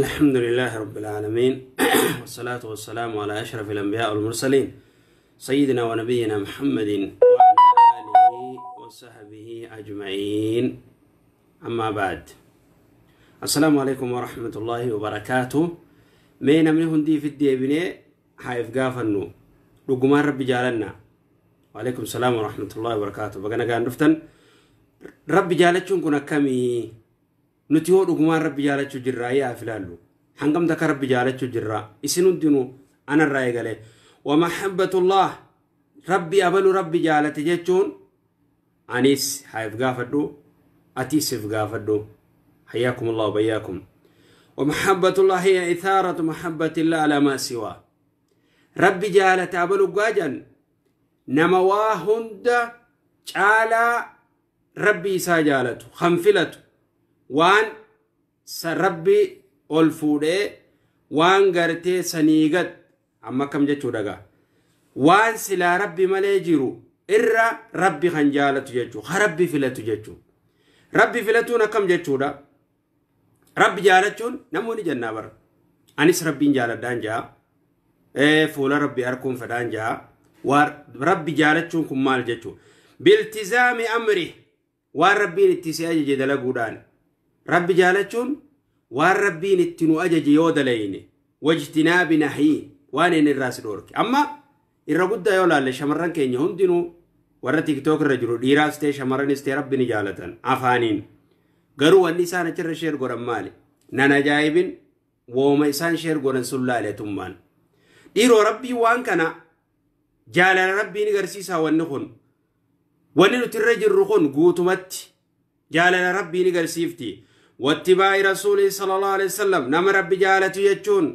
الحمد لله رب العالمين، والصلاة والسلام على أشرف الأنبياء والمرسلين، سيدنا ونبينا محمد وعلى آله وصحبه أجمعين. أما بعد، السلام عليكم ورحمة الله وبركاته. Mee namni hundii fi deebinee haa if gaafannu: dhugumaan Rabbi jaalanna? وعليكم السلام ورحمة الله وبركاته. Baga nagaan dhuftan. Rabbi jaalachuun kun akkamii? Nuti hoo dhugumaan Rabbi jaalachuu jirraa? Yaa filaallu, hangam takka Rabbi jaalachuu jirraa? Isin hundinuu anarraa eegale. ومحبة الله, Rabbi abalu Rabbi jaalate jechuun, anis haa if gaafadhu, atiis if gaafadhu. حياكم الله وبياكم. ومحبة الله هي إثارة محبة الله على ما سواه. Rabbi jaalate abalu gaajan nama waa hunda caalaa Rabbi isaa jaalatu kan filatu, waan Rabbi ol fuudhee waan gartee sanii gad. Amma akkam jechuu dhagaa? Waan silaa Rabbi malee jiru irra Rabbi kan jaalatu jechuu, ka Rabbi filatu jechuu. Rabbi filatuun akkam jechuudha? Rabbi jaalachuun namoonni jannaa bara, anis Rabbiin jaaladhaan jaa, fuula Rabbi arguun fedhaan jaa. Rabbi jaalachuun kun maal jechuu? بالتزام أمره, waan Rabbiin itti si ajaje dalaguudhaan. Rabbi jaalachuun waan Rabbiin itti nu ajaje yoo dalayne, واجتناب نهيه, waan inni irraa si dhoorke. Amma irra guddaa yoo laalle, shamarran keenya hundinuu, warra TikTok irra jiru, dhiiraas ta'e shamarranis ta'e, Rabbi ni jaalatan afaaniin. Garuu wanni isaan achirra share godhan maali? Nan ajaa'ibin. Wooma isaan share godhan sun laaletummaan. Dhiiroo, Rabbii waan kana jaalala Rabbii ni garsiisaa? Wanni kun, wanni nuti irra jirru kun guutumatti jaalala Rabbii ni garsiifti? واتباع رسوله صلى الله عليه وسلم. Nama Rabbi jaalatu jechuun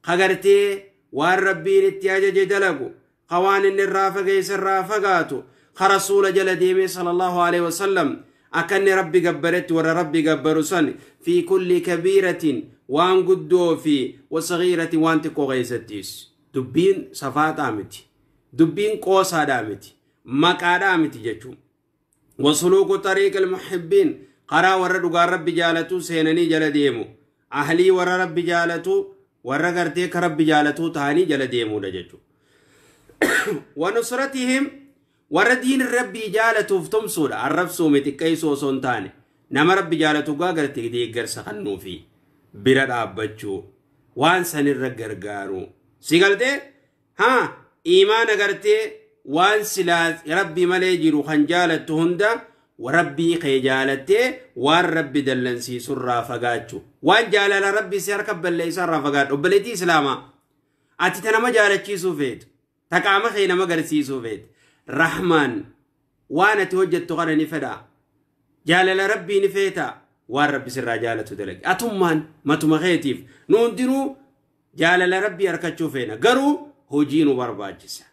kagartee waan Rabbiin itti ajaje dalagu, ka waan inni irraa fageesse irraa fagaatu, ka Rasuula jala deemee صلى الله عليه وسلم, akka inni Rabbi gabbaretti warra Rabbi gabbaru san. في كل كبيرة, waan guddoo fi وصغيرة, waan xiqqoo keessattis. Dubbiin safaaxaa miti, dubbiin qoosaadhaa miti, maqaadhaa miti jechuun. وسلوك طريق المحبين, karaa warra dhugaan Rabbi jaalatu seenanii jala deemu, ahlii warra Rabbi jaalatu, warra gartee ka Rabbi jaalatu ta'anii jala deemuudha jechuudha. ونصرتهم, warra diin Rabbii jaalatuuf tumsuudha. Arrabsuu miti, xiqqeessuu osoo hin taane, nama Rabbi jaalatu gaa gartee deeggarsa kennuufi bira dhaabbachuu, waan sanirra gargaaru si galtee haa iimaana gartee waan silaa Rabbi malee jiru kan jaalattu hunda Rabbii kee jaalattee, waan Rabbi dallansiisurraa fagaachuu, waan jaalala Rabbi si harka balleessaa fagaadhu. Obboleettii Islaamaa, ati ta nama jaalachiisuu feetu, ta qaama kee nama garsiisuu feetu, Rahmaan waan ati hojjettu kana ni fedha? Jaalala Rabbii ni feeta? Waan Rabbi sirraa jaalatu dalagi. Atummaan matuma keetiif. Nu hundinuu jaalala Rabbii harkachuu feena, garuu hojii nu barbaachisa,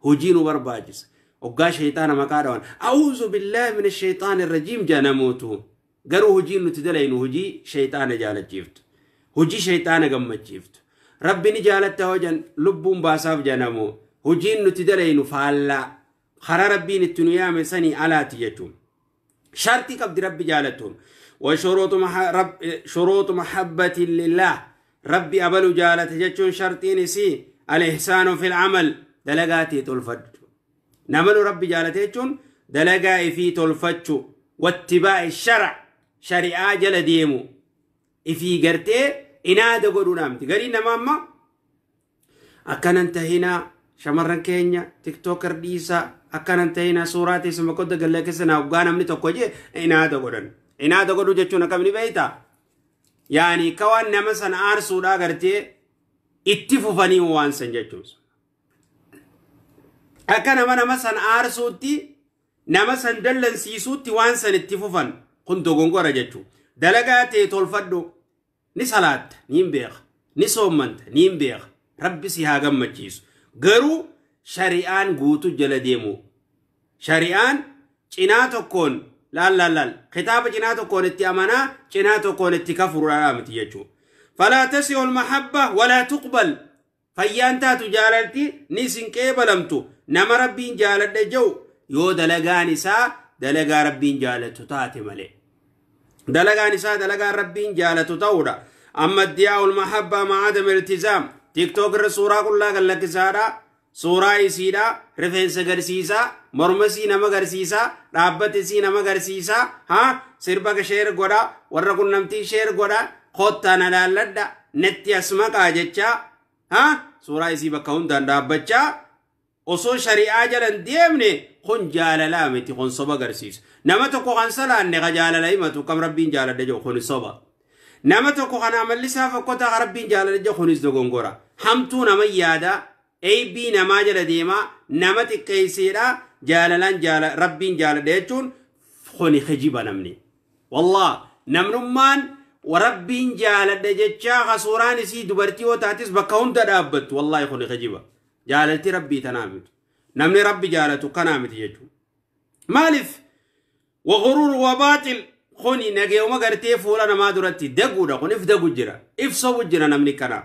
hojii nu barbaachisa. Hoggaa shayxaana maqaa dhawan, أعوذ بالله من الشيطان الرجيم jaa namootu. Garuu hojiin nuti dalaynu hojii shayxaana jaalachiiftu, hojii shayxaana gammachiiftu. Rabbi ni jaalatta hojan lubbuun baasaaf janamoo, hojiin nuti dalaynu faallaa karaa Rabbiin itti nu yaame sanii alaati jechuun. Shartii qabdi Rabbi jaalattuun. وشروط رب شروط محبة لله. Rabbi abalu jaalate jechuun shartiin isii الإحسان في العمل, dalagaatii tolfadhu. Namanu Rabbi jaalate jechuun dalagaa ifii tolfachu, واتباع الشرع, shari'aa jala deemu, ifii gartee inaada godhuudhaa miti. Garii nama amma akkanan tahinaa, shamarran keenya TikToker dhiisaa, akkanan tahinaa, suuraa teessuma kodda gallee keessa naa hoggaa namni tokko jee inaada godhan. Inaada godhuu jechuun akkamni beeytaa? Yaani ka waan nama sana aarsuudhaa gartee itti fufanii waan san jechuun. Akka nama sana aarsuutti, nama san dallansiisuutti waan san itti fufan, kun dogongora jechuudha. Dalagaa ta'e tolfadhu. Ni salaatta, ni hin beeka, ni soommanta, ni hin beeka. Rabbi si haa gammachiisu. Garuu shari'aan guutuu jala deemu. Shari'aan cinaa tokkoon laal laal laal, kitaaba cinaa tokkoon itti amanaa, cinaa tokkoon itti kafuruudhaa miti jechuudha. فلا تصح المحبة ولا تقبل, fayyaan taatu jaalalti ni isin qeebalamtu nama Rabbiin jaaladhe jiru yoo dalagaan isaa dalagaa Rabbiin jaalatu taate malee. Dalagaan isaa dalagaa Rabbiin jaalatu ta'uudha. Amma iddiyaa'ul mahabbaa ma'a adama iltizaam. TikTok irra suuraa qullaa gallakkisaadha. Suuraa isiidha. Rifeensa garsiisaa. Morma sii nama garsiisaa. Dhaabbata sii nama garsiisaa. Ha? Sirba share godha. Warra qunnamtii share godha. Kottaa na laalladha. Netti as maqaa jechaa. Ha? Suuraa isii bakka hundaan dhaabbachaa. Osoo shari'aa jalan deemne kun jaalalaa miti, kun soba agarsiisa. Nama tokko kan salaanne ka jaalala himatu kam rabbiin jaaladha jedhu kun soba. Nama tokko kan amalli isaa fokkotaa ka rabbiin jaaladha jedhu kunis dogongora. Hamtuu nama yaada, eeybii namaa jala deemaa, nama xiqqeesseedha, jaalalaan jaala rabbiin jaaladha jechuun kuni kijiba namni. Wallah namnummaan rabbiin jaaladha jechaa ka suuraan isii dubartii yoo taatis bakka hunda dhaabbattu wallahi kuni kijiba. Jaalalti rabbii tanaa miti. Namni rabbi jaalatu kanaa miti jechuudha. Maaliif? Waghuruur wa baaxil kuni nageeyuma gartee fuula namaa duratti daguudha kun if dagu jira. If sobu jira namni kana.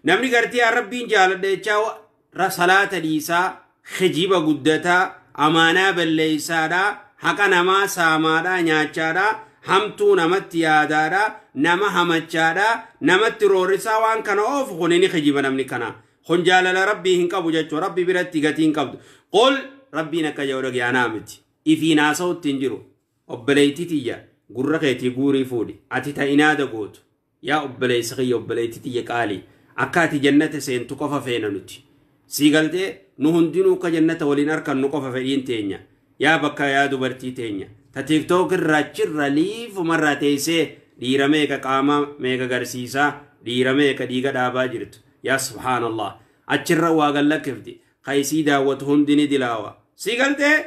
Namni gartee rabbiin jaaladha jechaa salaata dhiisaa, kijiba guddataa, amaanaa balleeysaadhaa, haqa namaa saamaadhaa, nyaachaadhaa, hamtuu namatti yaadaadhaa, nama hamachaadhaa, namatti roorrisaa waan kana oofu kuni ni kijiba namni kana. Kun jaalala rabbii hin qabu jechuudha. Rabbi biratti gatii hin qabdu. Qul rabbiin akka jedhu dhagayaa miti. Ifiin haasa'utti hin jiru. Obboleettii tiyya gurra keetii guurii fuudhi. Ati ta'inaada gootu. Yaa obboleessa kiyya obboleettii tiyya qaalii. Akka ati jannata seentu qofa feena nuti. Sii galtee nu hundinuu akka jannata waliin harkannu qofa fedhiin teenya. Yaa bakka yaa dubartii teenya. Ta TikTok irraa achirra liifumarraa teessee dhiira meeqa qaama meeqa garsiisaa dhiira meeqa dhiiga dhaabaa jirtu. Yaa subhaanallah. Achirra waa gallakkifti. Kaysii daawwatu hundi ni dilaawa. Sii galtee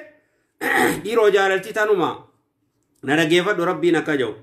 dhiiroo jaalalti tanuma. Na dhaggeeffadhu rabbiin akka jedhu.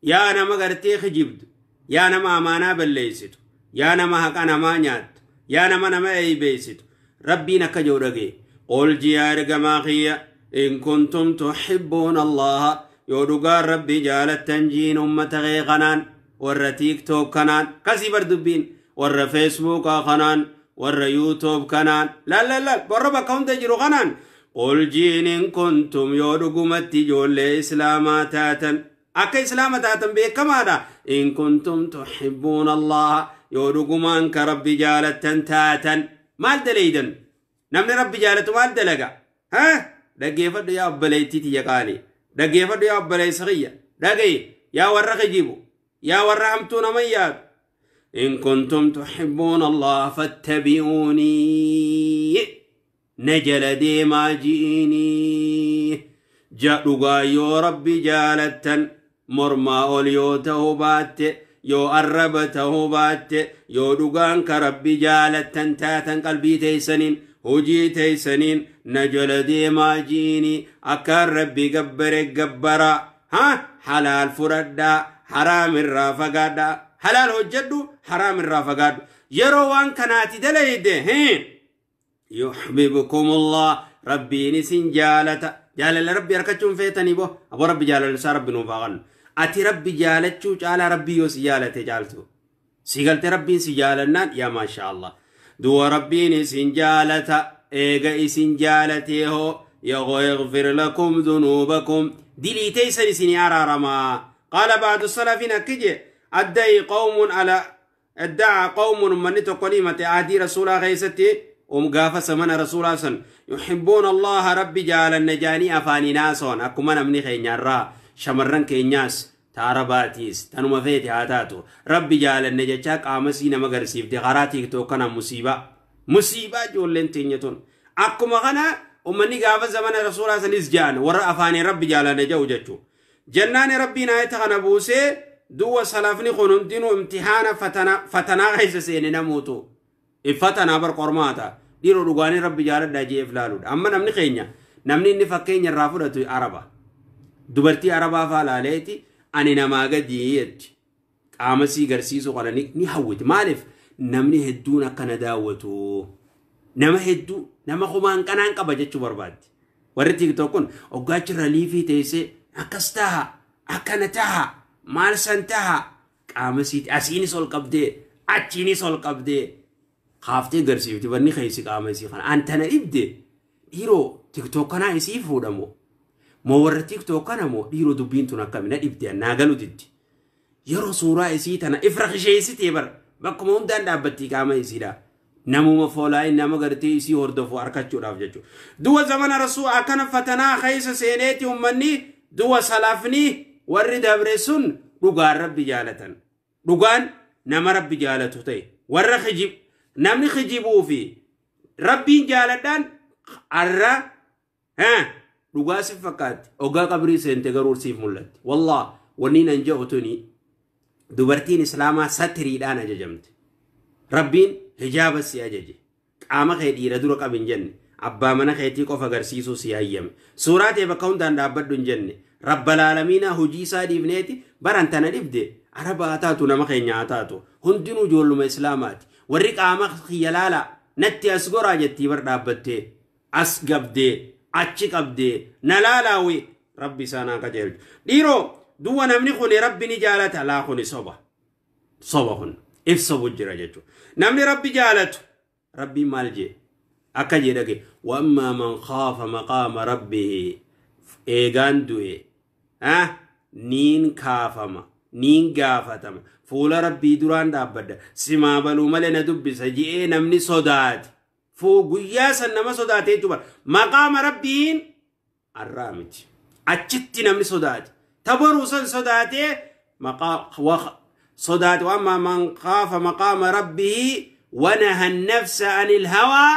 Yaa nama gartee kijibdu. Yaa nama amaanaa balleessitu. Yaa nama haqa namaa nyaattu. Yaa nama nama eeybeessitu. Rabbiin akka jedhu dhagee. Qul jiyaa ergamaa kiyya. In kuntum tuhibbuuna Allaha. Yoo dhugaan rabbi jaalattan jiin ummata kee kanaan. Warra TikTok kanaan. Kasii bar dubbiin. Warra Facebookaa kanaan. Warra YouTube kanaan. Laal laal laal. Warra bakka hunda jiru kanaan. Qul jiin in kuntum yoo dhugumatti ijoollee islaamaa taatan. Akka islaama taatan beekamaadha. In kuntum tuhibbuuna Allaha. Yoo dhugumaan ka rabbi jaalattan taatan. Maal daleeydan? Namni rabbi jaalatu maal dalaga? Ha? Dhaggeeffadhu yaa obboleettii tiyya qaalii. Dhaggeeffadhu yaa obboleessa kiyya. Dhaga'i yaa warra kijibu. Yaa warra hamtuu nama yaadu. In kuntum tuhibbuuna Allaha fattabi'uunii. Na jala deemaa ji'inii. Ja dhugaa yoo rabbi jaalattan mormaa ol yoo ta'uu baatte yoo arraba ta'uu baatte yoo dhugaan ka rabbi jaalattan taatan qalbii teessaniin hojii teessaniin na jala deemaa ji'inii akkaan rabbi gabbare gabbaraa ha halaal fudhadhaa haraam irraa fagaadhaa halaal hojjedhu haraam irraa fagaadhu yeroo waan kanaati dalayde yuhibbukumullah rabbiin isin jaalata. Jaalala rabbi harkachuun feetanii bo aboo rabbi jaalala isaa rabbi nuuf haa kennu. Ati rabbi jaalachuu caalaa rabbii yoo si jaalate caaltu. Si galtee rabbiin si jaalannaan yaa maasha Allah. Du'a rabbiin isin jaalata eega isin jaalatee hoo yaghfir lakum dhunuubakum dilii teessan isinii araaramaa. Qaala ba'du salafiin akki jee addai qawmun ala adda'a qawmun ummanni tokko ni himate aadii rasuulaa keessatti gaafa samana rasuulaa san yuhibbuuna Allaha rabbi jaalanna jaanii afaanii naasoon akkuma namni keenyarraa shamarran keenyaas taarabaatiis tanuma feete haa taatu rabbi jaalanna jechaa qaama sii nama garsiifte karaa TikTok kana musiibaa musiibaa ijoolleen teenya tun akkuma kana ummanni gaafa zamana rasuulaa sanis jaan warra afaanii rabbi jaalanna jedhu jechuu jannaani rabbiin ayata kana buusee duwwa salafni kun hundinuu imtihaana fatanaa keessa seene namuutu fatanaa bar qormaata dhiiroo dhugaanii rabbi jaaladhaa jeef laaluudha. Amma namni keenya namni inni fakkeenya irraa fudhatu araba. Dubartii arabaa faa laaleeti ani namaa gadii jetti. Qaama sii garsiisuu kana ni hawwiti. Maaliif namni hedduun akkana daawwatu. Nama hedduu nama kumaan qanaan qaba jechuu barbaaddi. Warri TikTok kun hoggaachirra liifii teessee akkas taha akkana taha maal san taha qaama siiti asiinis ol qabdee achiinis ol qabdee kaaftee garsiifti wanni keessi qaama isii kana antana dhibde dhiiroo TikTok kanaa isii fuudhamo moo warra TikTok kana moo dhiiroo dubbiin tun akkami na dhibde naa galu diddi. Yeroo suuraa isii tana ifra qisheessitee bar bakkuma hundaan dhaabbattii qaama isiidha. Namuma foolaayin nama gartee isii hordofu harkachuudhaaf jechuudha. Du'a zamana rasuu akkana fatanaa keessa seeneeti uummanni du'a salafni warri dabre sun dhugaan rabbi jaalatan. Dhugaan nama rabbi jaalatu ta'e warra kijib namni kijibuu fi rabbiin jaaladhaan arra dhugaa si fakkaatti ogaa qabrii seente garuu siif mul'atti. Wallah wanni nan jedhu tuni dubartiin islaamaa satiriidhaan ajajamte. Rabbiin hijaaba si ajaje. Qaama kee dhiira dura qabi hin jenne. Abbaa mana keetii qofa agarsiisuu si hayyame. Suuraa ta'e bakka hundaan dhaabbadhu hin jenne. Rabbal aalamiinaa hojii isaa dhiifneeti baran tana dhibde araba haa taatu nama keenya haa taatu. Hundinuu ijoolluma islaamaati. Warri qaama kiyya laalaa natti as goraa jettii bar dhaabbattee as gabdee achi qabdee na laalaawi rabbi isaan haa qajeelchu. Dhiiroo duwwa namni kun rabbi ni jaalata laa kuni soba. Soba kun ibsa jira jechuudha. Namni rabbi jaalatu rabbiin maal jee akka jee dhage wammaa man khaafa maqaama rabbihi eegaan du'e niin kaafama niin gaafatama fuula rabbii duraan dhaabbadha simaa baluu malee na dubbisa je'ee namni sodaate fuu guyyaa san nama sodaate jechuudha. Maqaama rabbiin arraa miti achitti namni sodaate tabaruu san sodaatee maqaa صدات وأما من خاف مقام ربه ونهى النفس عن الهوى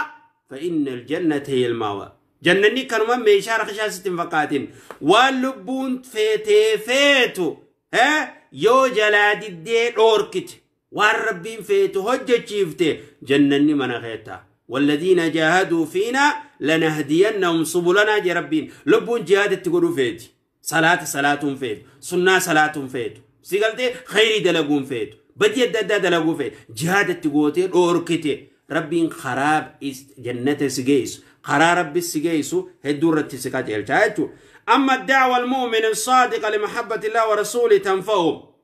فإن الجنة هي المأوى. جنني كانوا من ميشار خشاست فقاتين واللبون فيتي فيتو ها يو جلاد الدين أوركت والربين فيتو هجة شيفتي جنني من خيتا والذين جاهدوا فينا لنهدينهم سبلنا جي ربين لبون جهاد تقولوا فيتي صلاة صلاة فيتو سنة صلاة فيتو سيقلتي خيري دلقون فيتو بدي الدادا دلقون فيتو جهاد تقوتي أوركتي ربين خراب جنة سجيس قرار ربي السجيسو هدورة تسكات الجايتو. أما الدعوة المؤمن الصادقة لمحبة الله ورسوله تنفعه.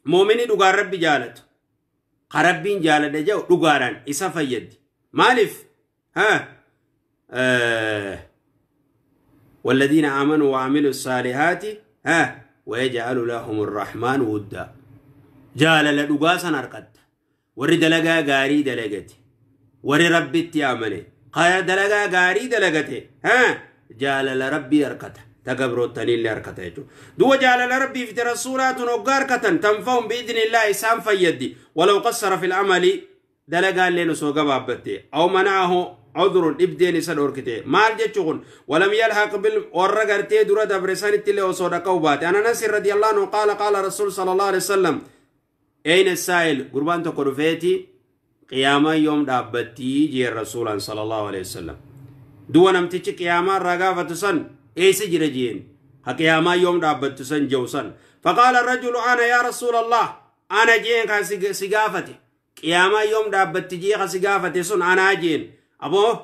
مؤمن دقار ربي جالت قربين جالت جو دقاران إسا فيد مالف ها والذين آمنوا وعملوا الصالحات ها ويجعل لهم الرحمن ودا. جال لدقاسا نرقد وري دلقا غاري دلقتي وري ربي تيامني قال دلقا غاري دلقتي ها جال لربي أرقته تقبرو التنين لأرقته دو جال لربي في رسولات وقاركة تنفهم بإذن الله إسام فيدي ولو قصر في العمل دلقا لنسو قبابتي أو منعه عذر ابدين سدوركتي مال جتشون ولم يلحق بالورغرتي درا دبرسان تلي وصدقوا بات. انا نصر رضي الله عنه قال قال رسول صلى الله عليه وسلم اين السائل قربان تقرفيتي قياما يوم دابتي جي الرسول صلى الله عليه وسلم دو نمتي قياما رغافه سن ايس جرجين قياما يوم دابت سن جوسن. فقال الرجل انا يا رسول الله انا جين سغافتي قياما يوم دابتي جي سغافتي سن انا جين أبو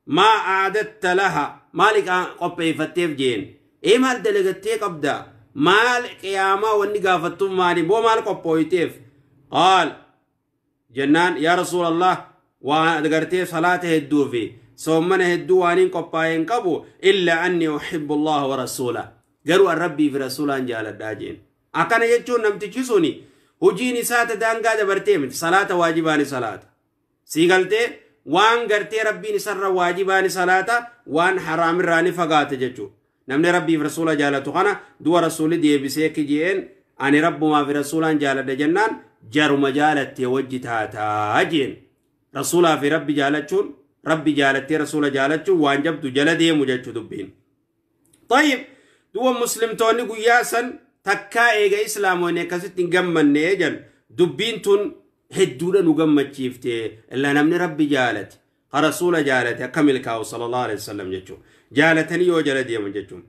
ما أعددت لها مالك قبي فتيف جين إيه مال دلقتي قبدا مال قيامة والنقافتو مالي بو مال قبويتيف. قال جنان يا رسول الله وقرتي صلاة هدو في صومنا هدو وانين قباين قبو إلا أني أحب الله ورسوله قالوا الربي في رسوله جال الداجين أكان يجون نمتجسوني هجيني ساتة دانقا دبرتي صلاة واجباني صلاة سيقلتي waan gartee rabbiin isarra waajibaani salaata waan haraamirraa ni fagaate jechuudha. Namni rabbiif rasuula jaalatu kana du'a rasuulli deebisee kijeen ani rabbumaa fi rasuulaan jaaladha jennaan jaruma jaalattee wajji taataa jeen. Rasuulaa fi rabbi jaalachuun rabbi jaalattee rasuula jaalachuun waan jabdu jala deemu jechuu dubbiin. Tayyib du'a muslimtoonni guyyaa san takkaa eega islaamoonni akkasitti hin gammannee jedhu dubbiin tun hedduudha nu gammachiifte illaa namni rabbi jaalate ka rasuula jaalate akka milkaa'u sallallahu alaihi wasallam jechuudha. Jaalatanii yoo jala deeman jechuudha.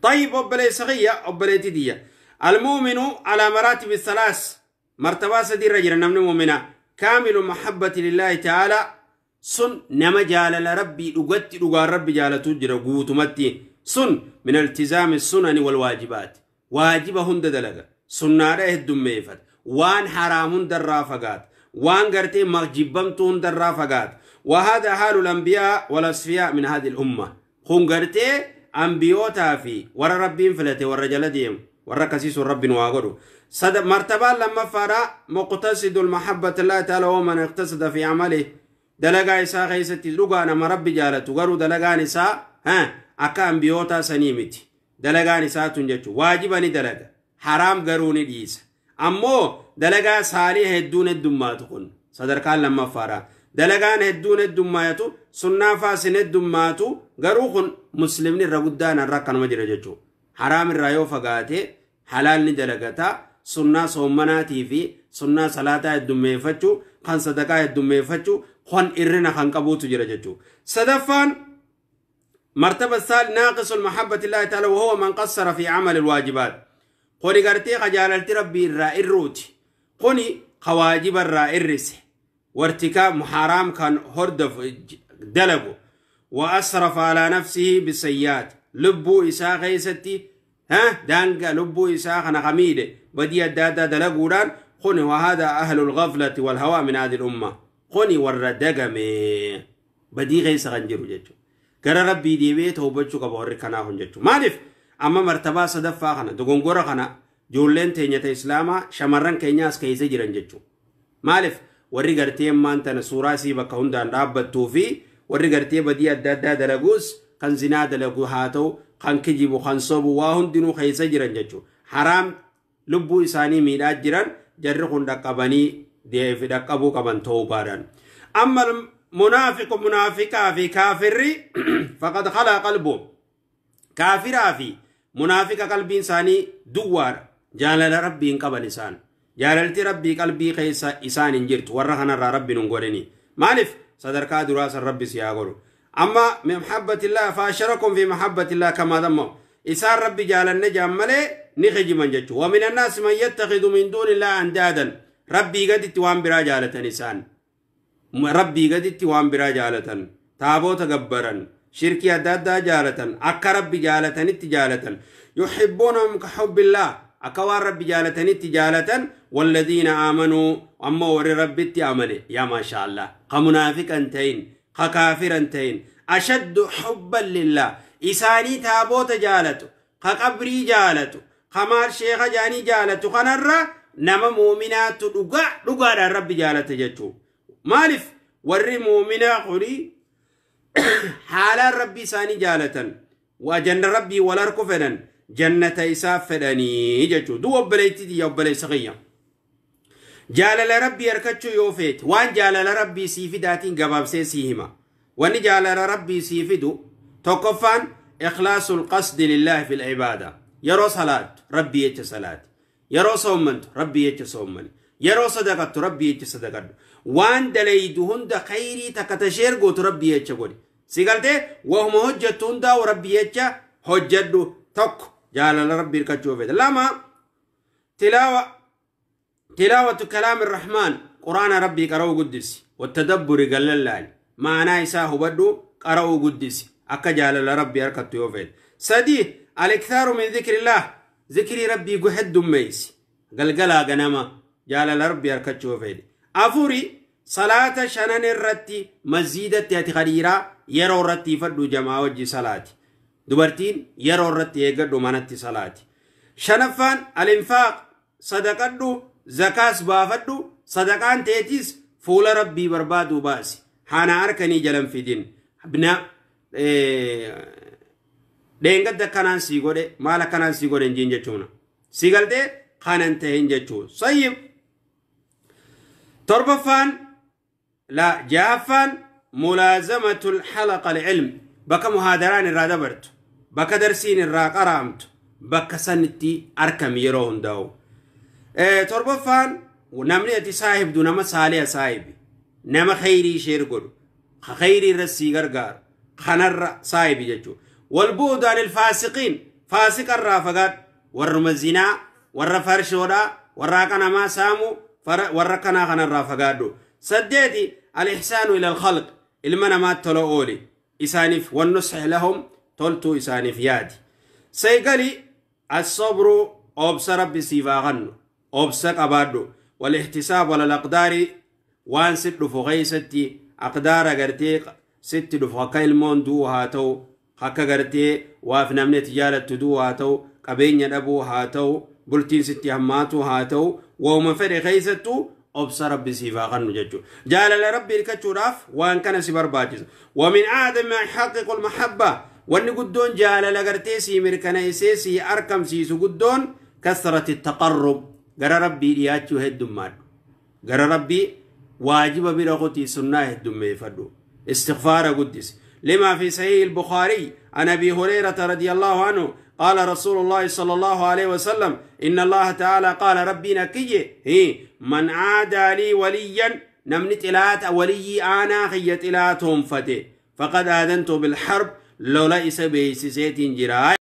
طيب obboleessa kiyya obboleettii tiyya المؤمن على مراتب الثلاث مرتبة سدي رجل namni mu'mina كامل محبة لله تعالى sun nama jaalala rabbii dhugatti dhugaan rabbi jaalatu jira guutumatti sun min iltizaami sunani walwaajibaat waajiba hunda dalaga sunnaadha heddummeeffata waan haraam hundarraa fagaata waan gartee jibbamtu hundarraa fagaata. وهذا حال الأنبياء والأصفياء من هذه الأمة. خون غرتي أنبيوتا في ورا ربين فلتي ورا جلديم Warra akkasii sun Rabbi nu haa godhu. Martabaan lammaffaadha muqtasidu lmahabbati llahi taala waman iqtasada fi amalihi. Dalagaa isaa keessatti dhugaa nama Rabbi jaalatu, garuu dalagaan isaa akka ambiyootaa sanii miti. Dalagaan isaa tun jechuun waajiba ni dalaga, haraam garuu ni dhiisa. Ammoo dalagaa saalii hedduun heddummaatu kun sadarkaan lammaffaadha. Dalagaan hedduun heddummaatu, sunnaa faasin heddummaatu, garuu kun muslimni irra guddaan irra akkanuma jira jechuudha. Haraam irraa yoo fagaate halaal ni dalagata. Sunnaa soommanaatii fi sunnaa salaataa heddummeeffachuu, kan sadaqaa heddummeeffachuu, kan irrina kan qabuutu jira jechuudha. Sadaffaan مرتبة الثالث ناقص المحبة الله تعالى وهو من قصر في عمل الواجبات. قولي قرتي خجالة ربي الرائر روتي، قولي خواجب الرائر رسه وارتكاب محرام كان هردف دلقه وأسرف على نفسه بالسيئات. لبو إساء غيستي ها دانقا لبو إساء خنقميده بدي الدادا دلقودان. قولي وهذا أهل الغفلة والهوى من هذه الأمة. قولي والردقمي بدي غيس غنجرو جيتشو gara Rabbii deebi'ee toobachuu qaba warri kanaa kun jechuudha. Maaliif amma martabaa sadaffaa kana dogongora kana ijoolleen teenya ta islaamaa shamarran keenyaas keessa jiran jechuudha. Maaliif warri gartee ammaan tana suuraa isii bakka hundaan dhaabbattuu fi warri gartee badii adda addaa dalaguus kan zinaa dalagu haa ta'u, kan kijibu, kan sobu, waa hundinuu keessa jiran jechuudha. Haraam lubbuu isaanii miidhaa jiran jarri kun dhaqqabanii deefi dhaqqabuu qaban toobaadhaan. Amma منافق منافقا في كافر فقد خلا قلبه. كافرا في منافق قلبي إنساني دوار جالل ربي انقبل إنسان جاللتي ربي قلبي قيس إنسان انجرت ورهنا ربي نقولني مالف صدرك دراس الرب سياغرو. أما من محبة الله فأشركم في محبة الله كما ذموا إسان ربي جال النجام ملي نخج من جتو. ومن الناس من يتخذ من دون الله أندادا. ربي قد توان برا جالة إنسان ربي قدتي وان برا جالة تابوت قبرا شركي أدادا جالة أكا ربي جالة اتجالة يحبونهم كحب الله أكوان ربي جالة اتجالة والذين آمنوا أما ور ربي اتعملي يا ما شاء الله كمنافق انتين ككافر انتين أشد حبا لله. إساني تابوت جالة كقبري جالة كمال شيخ جاني جالة خنرة نما مؤمنات رقا ربي جالة جتو. مالف وري مؤمنا قولي حالا ربي ساني جالة وجن ربي ولا ركفنا جنة إساف فدني جتو دو وبليتي دي وبلي صغية جالة ربي يركتشو يوفيت وان جالة ربي سيفداتين قباب سيسيهما وان جالة ربي سيفدو توقفان إخلاص القصد لله في العبادة. يرو صلاة ربي يتش صلاة، يرو صومنت ربي يتش صومن، يرو صدقت ربي يتش صدقت، وان دليدو هند خيري تكتشير قوت ربي يتش قولي سيقالتي وهم هجة هندا وربي يتش هجة تك جعل ربي الكتشوفيت. لما تلاوة كلام الرحمن قرآن ربي قرأو قدس والتدبر قال الله معناه إساه بدو قرأو قدس أكا جعل ربي أركتشوفيت. سدي الإكثار من ذكر الله ذكر ربي قحد ميس قلقلا قنما جعل ربي أركتشوفيت. أفوري صلاة شنن الرتي مزيدة تأتي خديرة يرو الرتي فردو جماعة وجه صلاة دبرتين يرو الرتي يقدو منتي صلاة. شنفان الإنفاق صدقدو زكاة بافدو صدقان تيتيس فول ربي بربادو باسي حانا أركني جلم في دين بنا دينغد كانان سيغوري مالا كانان سيغوري انجين جتشونا سيغالتي خانان تهين جتشو. صيب تربفان لا جافان ملازمة الحلقة العلم بك مهادران الرادبرت بك درسين الراقرامت بك سنتي أركم يروهن داو. تربفان ونمني صاحب دون ما صالح صاحبي نما خيري شير قول خيري رسي غرغار خنر صاحبي جتشو. والبعد عن الفاسقين فاسق الرافقات والرمزنا والرفرشودا والراقنا ما سامو والرقنا خن الرافقات. سديتي الإحسان إلى الخلق المنا ما تلو إسانف والنصح لهم تلتو إسانف يادي. سيقالي الصبر أبس ربي سيفاغن أبس قبادو والاحتساب ولا الأقدار وان ست فغيستي أقدار غرتي ست دفقا المون دو هاتو حكا غرتي واف نمني تجارة تدو هاتو Qabeenya dhabuu haa ta'u, bultiin sitti hammaatu haa ta'u, wauma fedhe keessattuu obsa Rabbi siif haa kennu jechuudha. Jaalala Rabbi hirkachuudhaaf waan kana si barbaachisa. ومن أعظم ما يحقق المحبة, wanni guddoon jaalala gartee sii mirkaneessee sii arkamsiisu guddoon, كثرة التقرب, gara Rabbii dhiyaachuu heddummaadhu. Gara Rabbii waajiba bira kutii, sunnaa heddummeeffadhu. Istighfaara guddisi. لما في صحيح البخاري عن ابي هريره رضي الله عنه قال رسول الله صلى الله عليه وسلم: ان الله تعالى قال, ربي نكي هي: من عادى لي وليا, نمني تلات ولي انا خي تلاتهم فتي، فقد آذنته بالحرب, لولا إسا بيسيسيتين جرا.